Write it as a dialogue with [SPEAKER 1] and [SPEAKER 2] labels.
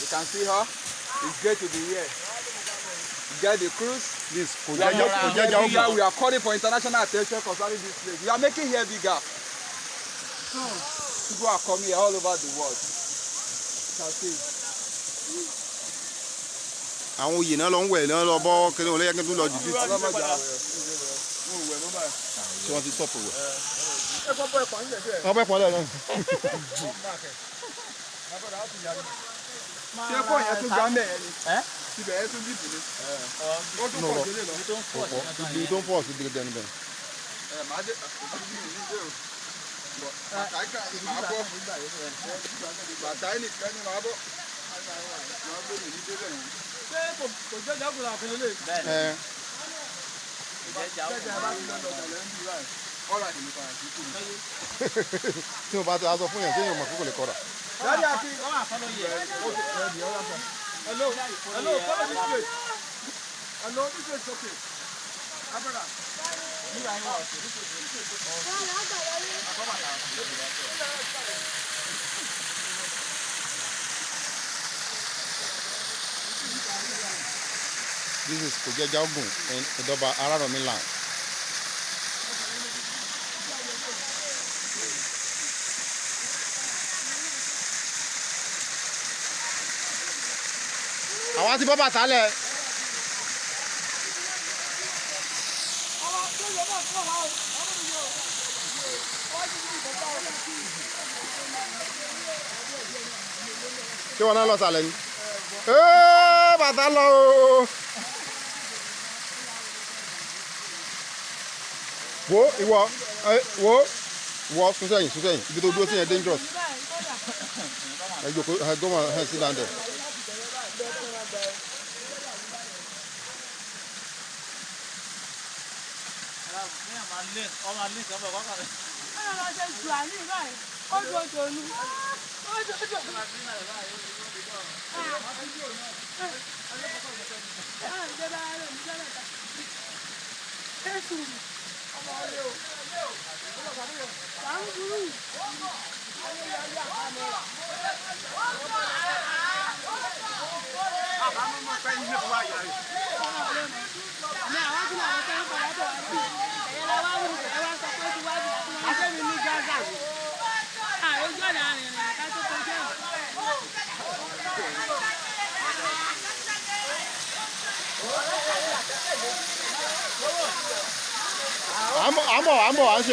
[SPEAKER 1] You can see her. It's great to be here. You get the cruise.
[SPEAKER 2] This kò
[SPEAKER 1] We are
[SPEAKER 2] jẹ́jà kò jẹ́jà
[SPEAKER 1] making here
[SPEAKER 2] ogun.
[SPEAKER 1] bigger. We are calling for international attention concerning this place. We are making here bigger. People are coming here all over the world. You can see.
[SPEAKER 2] Àwọn oyè náà lọ ń wẹ̀ náà lọ bọ́ kí ló yẹ kí n tún lọ jù.
[SPEAKER 1] Ọlọ́mọdé àwẹ̀ mo wẹ̀ mọ́ báyìí.
[SPEAKER 2] Tí wọ́n ti stop wẹ̀.
[SPEAKER 1] Ẹ kọ́ bọ́ ẹ̀pọ̀ nílẹ̀ díẹ̀.
[SPEAKER 2] Wọ́n bẹ́ pọ́n lẹ́nu.
[SPEAKER 1] Ṣé fọ́ yẹn tún gbá mẹ́ẹ̀ ni? Ibẹ̀ yẹn tún dìbò ni. Ó tún pọ̀ délé lọ.
[SPEAKER 2] Ibi tó ń pọ̀ sí gẹ́gẹ́ níbẹ̀.
[SPEAKER 1] Ẹ máa dé àbí mi ní dé o. Bàtà ìkà ni màá bọ̀. Bàtà ìnìkan ni màá bọ̀. Màá gbé mi ní débẹ̀ yẹn.
[SPEAKER 3] Ṣé kò jẹ́jà ògùn àfihàn lè?
[SPEAKER 2] Ẹ
[SPEAKER 1] Jẹ́jẹ́ bá ti lọ́dọ̀ tẹ̀lé ń bí báyìí. Ọ̀rọ̀ àdìmí padà sí kù.
[SPEAKER 2] Tí mo bá ti aṣọ fún yàn tí èèyàn mọ̀ kókò lè kọ́ra.
[SPEAKER 1] Daddy Akin.
[SPEAKER 3] Hello, hello, follow this place. Hello, this place is okay. My brother.
[SPEAKER 2] This is kò jẹ́jà ogun in Ìdọba Arárọ̀mí land. Àwa ti bọ́ bàtà lẹ̀. Ṣé wọn náà lọ sàlẹ̀ ni? Ee, bàtà lọ o. Wo ìwọ ẹ wo ìwọ, sún sẹ́yìn, sún sẹ́yìn. Ibi tó dúró sí yẹn dangerous. Ẹ jókòó, ẹ go on ẹ sit down there.
[SPEAKER 4] Ọlọ́run ṣe jù àní báyìí, ó dodo nu, ó dodo. Ìjọba rẹ̀ ní jẹ́lẹ̀ ta. Jésù. Wà ń burú. Ní àwọn tí làwọn tẹ́ ń padà bọ̀ wá sí. Ẹ̀yẹ la wá wù, ẹ wá sọ pé ó ti wá jù láti wọ́n. Adé mi ní Gaza. Àròjọ́ ọ̀nà arìnrìn ká tó kọjá.
[SPEAKER 2] À ń bọ̀, à ń bọ̀, à ń bọ̀, à ń ṣe.